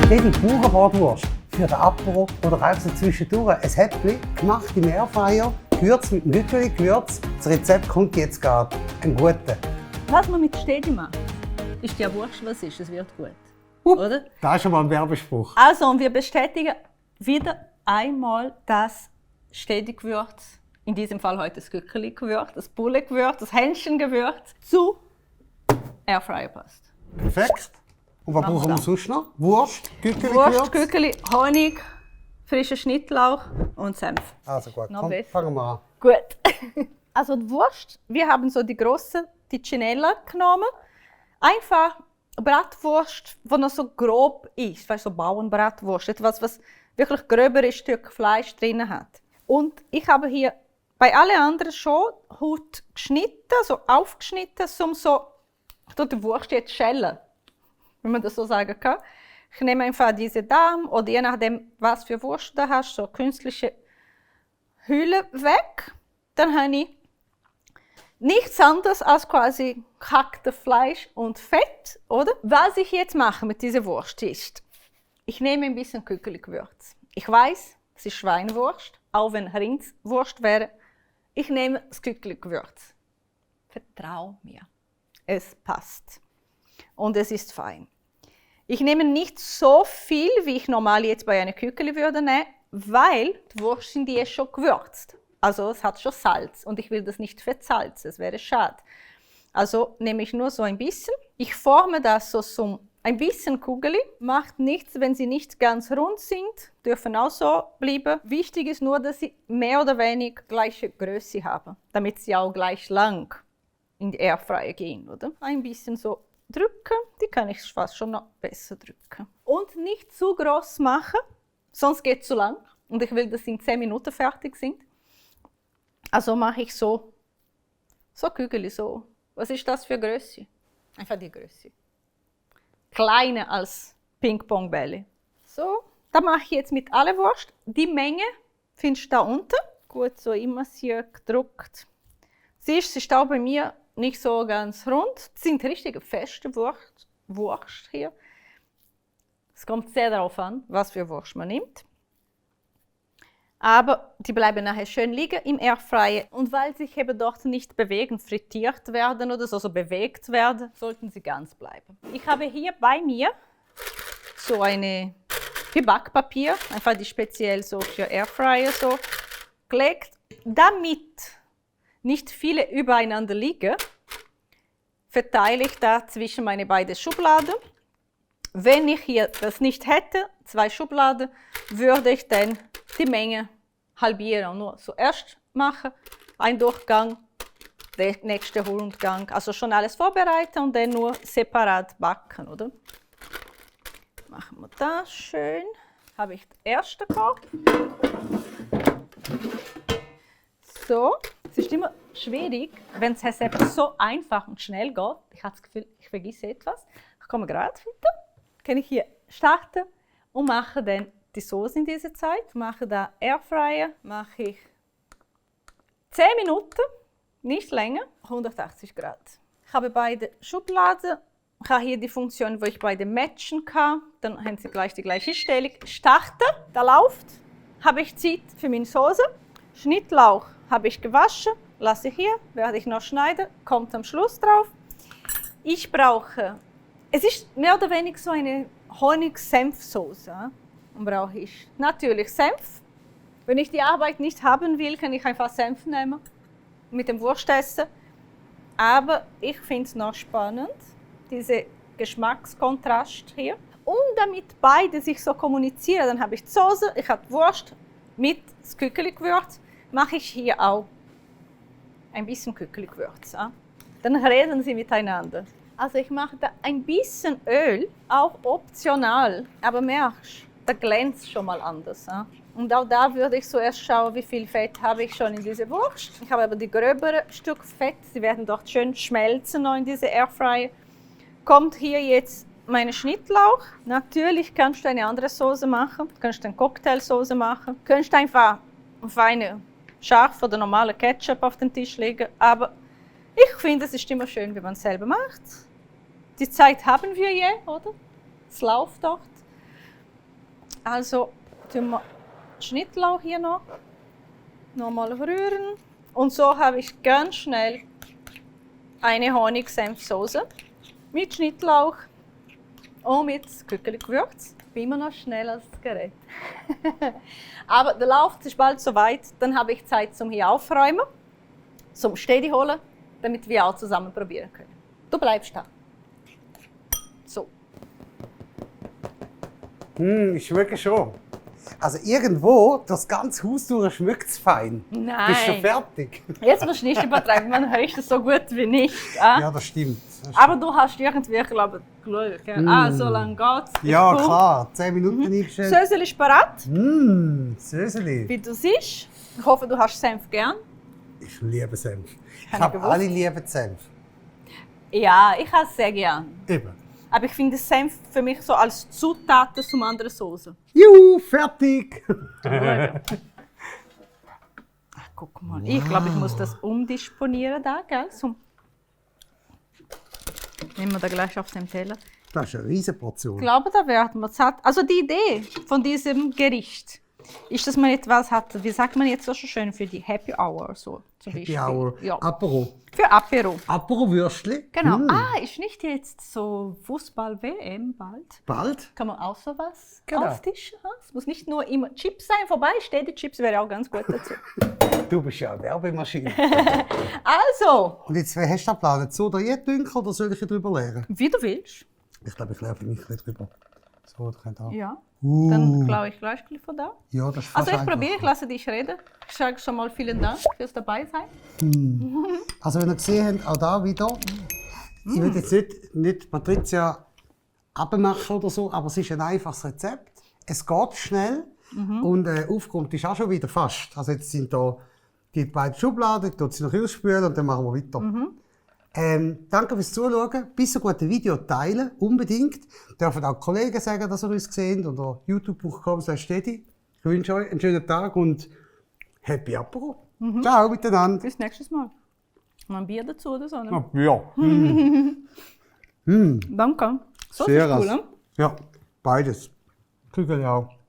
Steady Bauernbratwurst für den Apero oder auch so zwischendurch ein Häppchen gemacht im Airfryer, gewürzt mit dem Lückeli-Gewürz. Das Rezept kommt jetzt gerade. Ein guter. Was man mit Steady macht, ist ja wurscht, was ist, es wird gut. Oder? Das ist schon mal ein Werbespruch. Also, und wir bestätigen wieder einmal das Steady-Gewürz, in diesem Fall heute das Gückeli-Gewürz, das Bulle-Gewürz, das Hähnchengewürz, zu Airfryer passt. Perfekt. Und was brauchen wir sonst noch? Wurst, Gückeli, Wurst, Gückeli, Honig, frischer Schnittlauch und Senf. Also gut, Noch komm, besser. fangen wir an. Gut. Also die Wurst, wir haben so die große, die Cinella genommen. Einfach Bratwurst, die noch so grob ist, weißt, so Bauernbratwurst, etwas, was wirklich gröbere Stück Fleisch drin hat. Und ich habe hier bei allen anderen schon Haut geschnitten, so aufgeschnitten, um so die Wurst jetzt schälen, wenn man das so sagen kann. Ich nehme einfach diese Darm oder je nachdem, was für Wurst du hast, so künstliche Hülle weg. Dann habe ich nichts anderes als quasi gehacktes Fleisch und Fett, oder? Was ich jetzt mache mit dieser Wurst ist, ich nehme ein bisschen Gückeli-Gewürz. Ich weiß, es ist Schweinewurst, auch wenn Rindswurst wäre. Ich nehme das Gückeli-Gewürz. Vertrau mir, es passt und es ist fein. Ich nehme nicht so viel, wie ich normal jetzt bei einer Gückeli würde nehmen, weil die Wurst sind die schon gewürzt. Also es hat schon Salz und ich will das nicht versalzen, es wäre schade. Also nehme ich nur so ein bisschen. Ich forme das so zum ein bisschen Kugeli. Macht nichts, wenn sie nicht ganz rund sind, dürfen auch so bleiben. Wichtig ist nur, dass sie mehr oder weniger gleiche Größe haben, damit sie auch gleich lang in die Airfryer gehen, oder? Ein bisschen so drücken, die kann ich fast schon noch besser drücken. Und nicht zu groß machen, sonst geht es zu lang und ich will, dass sie in 10 Minuten fertig sind. Also mache ich so Kügel, so. Was ist das für Größe? Einfach die Größe. Kleiner als Ping-Pong-Bälle. So, da mache ich jetzt mit aller Wurst. Die Menge findest du da unten. Gut, so immer hier gedruckt. Siehst, sie ist auch bei mir nicht so ganz rund. Das sind richtige feste Wurst hier. Es kommt sehr darauf an, was für Wurst man nimmt. Aber die bleiben nachher schön liegen im Airfryer. Und weil sie eben dort nicht bewegen, frittiert werden oder so bewegt werden, sollten sie ganz bleiben. Ich habe hier bei mir so eine Backpapier, einfach die speziell so für Airfryer so gelegt. Damit nicht viele übereinander liegen, verteile ich da zwischen meine beiden Schubladen. Wenn ich hier das nicht hätte, 2 Schubladen, würde ich dann die Menge halbieren und nur zuerst machen, ein Durchgang, der nächste Rundgang, also schon alles vorbereiten und dann nur separat backen, oder? Machen wir das schön. Habe ich den ersten Korb. So, es ist immer schwierig, wenn es eben so einfach und schnell geht. Ich habe das Gefühl, ich vergesse etwas. Ich komme gerade wieder. Kann ich hier starten und mache dann die Soße in dieser Zeit. Mache da Airfryer, mache ich 10 Minuten, nicht länger, 180 Grad. Ich habe beide Schubladen. Ich habe hier die Funktion, wo ich beide matchen kann. Dann haben sie gleich die gleiche Stellung. Starten, da läuft. Habe ich Zeit für meine Soße. Schnittlauch habe ich gewaschen, lasse ich hier, werde ich noch schneiden, kommt am Schluss drauf. Ich brauche, es ist mehr oder weniger so eine Honig-Senf-Soße. Dann brauche ich natürlich Senf. Wenn ich die Arbeit nicht haben will, kann ich einfach Senf nehmen, mit dem Wurst essen. Aber ich finde es noch spannend, dieser Geschmackskontrast hier. Und damit beide sich so kommunizieren, dann habe ich die Soße, ich habe die Wurst mit das Gückeli-Gewürz, mache ich hier auch ein bisschen Gückeli-Gewürz. Dann reden sie miteinander. Also ich mache da ein bisschen Öl, auch optional, aber merkst, da glänzt schon mal anders. Und auch da würde ich zuerst schauen, wie viel Fett habe ich schon in dieser Wurst. Ich habe aber die gröberen Stück Fett, sie werden dort schön schmelzen noch in diese Airfryer. Kommt hier jetzt mein Schnittlauch. Natürlich kannst du eine andere Soße machen, du kannst eine Cocktailsoße machen, du kannst einfach feine scharf oder normale Ketchup auf den Tisch legen, aber ich finde, es ist immer schön, wenn man es selber macht. Die Zeit haben wir je, oder? Es läuft dort. Also tun wir den Schnittlauch hier noch mal rühren. Und so habe ich ganz schnell eine Honig-Senf-Soße mit Schnittlauch und mit Kückeli-Gewürz. Ich bin immer noch schneller als das Gerät. Aber der Lauf ist bald soweit, dann habe ich Zeit zum hier aufräumen, zum Stedi holen, damit wir auch zusammen probieren können. Du bleibst da. So. Ich schmecke schon. Also irgendwo, das ganze Haus durch schmeckt es fein. Nein. Bist du fertig? Jetzt musst du nicht übertreiben, man riecht es so gut wie nicht. Ja, das stimmt. Aber du hast irgendwie, glaube ich, Glück. So lange geht's. Ja, klar. 10 Minuten eingestellt. Sösel ist bereit, Söseli. wie du siehst. Ich hoffe, du hast Senf gern. Ich liebe Senf. Ich ich habe gewusst. alle lieben Senf. Ja, ich habe es sehr gern. Eben. Aber ich finde Senf für mich so als Zutat zum anderen Soße. Juhu, fertig! Ach, guck mal. Ich glaube, ich muss das umdisponieren da, gell? So. Nehmen wir da gleich auf den Teller. Das ist eine riesige Portion. Ich glaube, da werden wir satt. Also die Idee von diesem Gericht ist, dass man etwas hat, wie sagt man jetzt so schön, für die Happy Hour so zum Happy Beispiel. Hour. Ja. Apero. Für Apero. Apero-Würstchen. Genau. Ist nicht jetzt so Fußball-WM bald? Bald. Kann man auch sowas Genau. auftischen? Es muss nicht nur immer Chips sein, vorbei steht die Chips wäre auch ganz gut dazu. Du bist ja eine Werbemaschine. Also, Und jetzt, wer hast du geplant? So oder Dünkel oder soll ich drüber leeren? wie du willst. Ich glaube, ich lehre für mich ein bisschen drüber. So, da könnt ihr auch. Ja. Dann klaue ich gleich von da. Ja, das ist Also fast ich probiere, ich einfacher. lasse dich reden. Ich sage schon mal vielen Dank fürs Dabeisein. Also, wenn ihr gesehen habt, auch da wieder. Ich will jetzt nicht Patricia abmachen oder so, aber es ist ein einfaches Rezept. Es geht schnell und aufkommt ist auch schon wieder fast. Also jetzt sind da die beiden Schubladen, tut sie noch ausspülen und dann machen wir weiter. Danke fürs Zuschauen. Bis ein gutes Video teilen, unbedingt. Dürfen auch Kollegen sagen, dass ihr uns seht unter youtube.com/steady. Ich wünsche euch einen schönen Tag und Happy Apero. Ciao miteinander. Bis nächstes Mal. Noch ein Bier dazu oder so? Ne? Ja. Danke. So Sehr ist cool, rasch. ne? Ja, beides. Kügel auch.